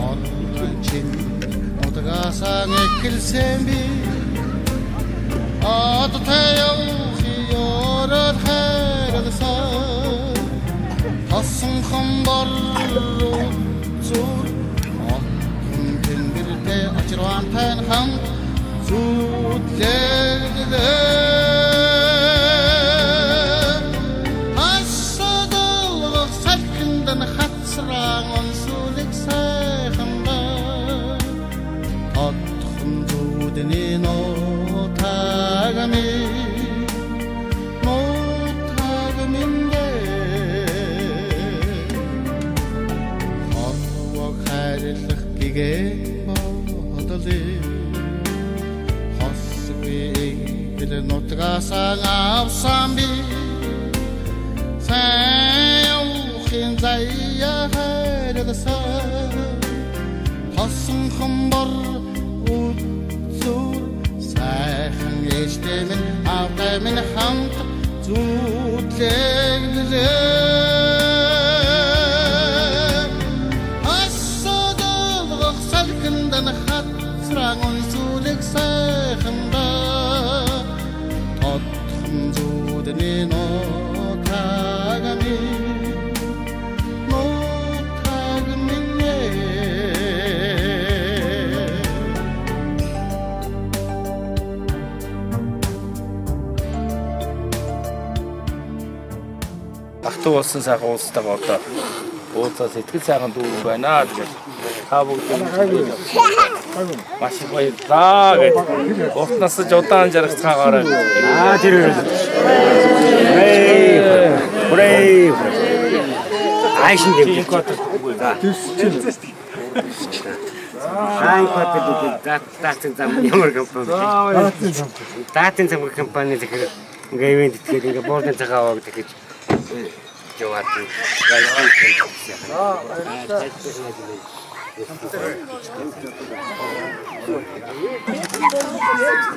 Орчин нутгаасан эхэлсэн би одтой явахын хайрласан тосон бор зүр отхон тэнгэртэй очирвантай хамт зүудлээ. Асадалгах салхиндан хацраан онсуулыг сайхан ба тодхон зүудний нутаг минь, нутаг минь хорвог хайрлах гэгээ бодлоо хосгүй эгэл нутгаасан авсан би сайн явахын заяа хайрласан тосон хомбор үзүр сайхан ээжтэй минь аавтай минь хамт зүудлээ. Асадалгах салхиндан хацраан үнсүүлэг сайхан ба тодхон зүудний нутаг минь, нутаг минь. Ах トゥ болсон сайхан уулзтайгаа одоо уулзаа сэтгэл сайхан дүүрэн байна. Тэгээд та бүгд маш их баярлалаа гэж. Урт насаж удаан жаргацгаагаарай. Аа, тэр үү. Хүрээ. Айшин дэмжих. Сайн квартал даацын зам ямар компани. Даацын зам компани тэгэхээр ингээ ивент этгээд ингээ буудлын цагаан аваа гэж яваад.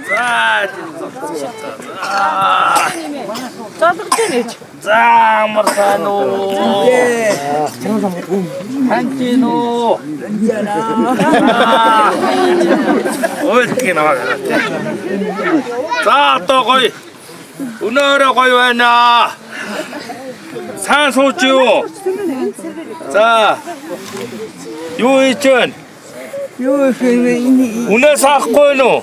За. Золгож байна ээж. За, амар сайн уу? Ханч уу? Уйлтгийн наваа. За, одоо гоё. Өнөөрөө гоё байна. Сайн сууж юу? За. Юу хийж байна? Юу их энэ Үнээ саахгүй нүү?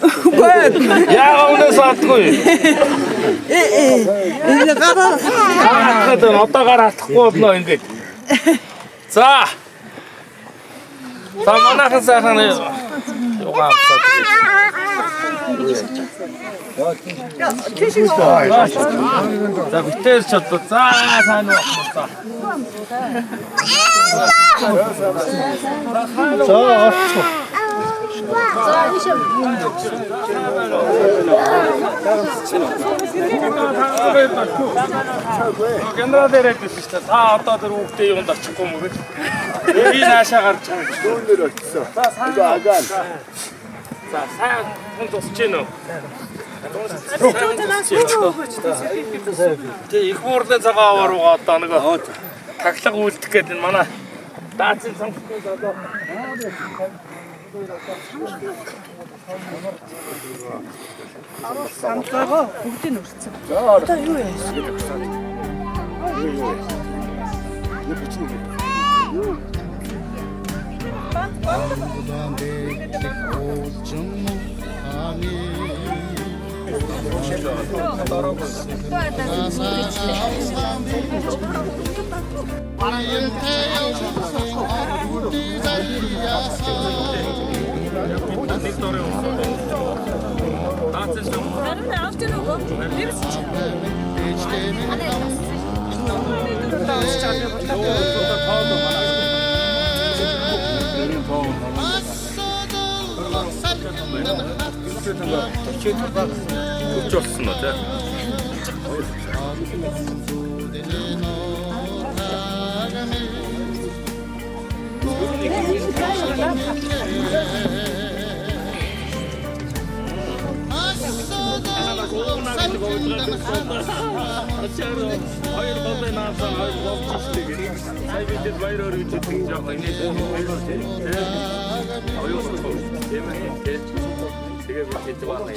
Яага үнээ саадгүй? Энэ гараа Хатгаад байна. Одоо гар хатахгүй болно ингээд. За. За, манайхан сайхан юугаа авсаад. За, битээр ч одоо за сайн уу ах за. За, орчих. Генерал яриад байсан шүү дээ. Та одоо тэр хүүхдээ юунд очихгүй мө гэж. Би наашаа гарч байгаа юм. Дүүнээр очсон. За, сайн. За, сайн хүн тусч гин үү? Тэг их буурлын цагаан аваа руугаа одоо нэг тахлага үлдэх гээд энэ манай даацын самхтай залуу. Самдлаагаа бүгдийг өрцөн. Одоо юу яа? Удаан бэлэх уулжин ухааны Нэг дөрөв. Даацын самхтай. Харин авч ирэх үү? Нэрс чи. Төвч болсон уу те? Ачаар хоёр голын наасан хоёр голч штэ. Сая бид баяр өргөж идэг жоох инээ. Оюусан тийм ээ. Тэгээ би хийж байна.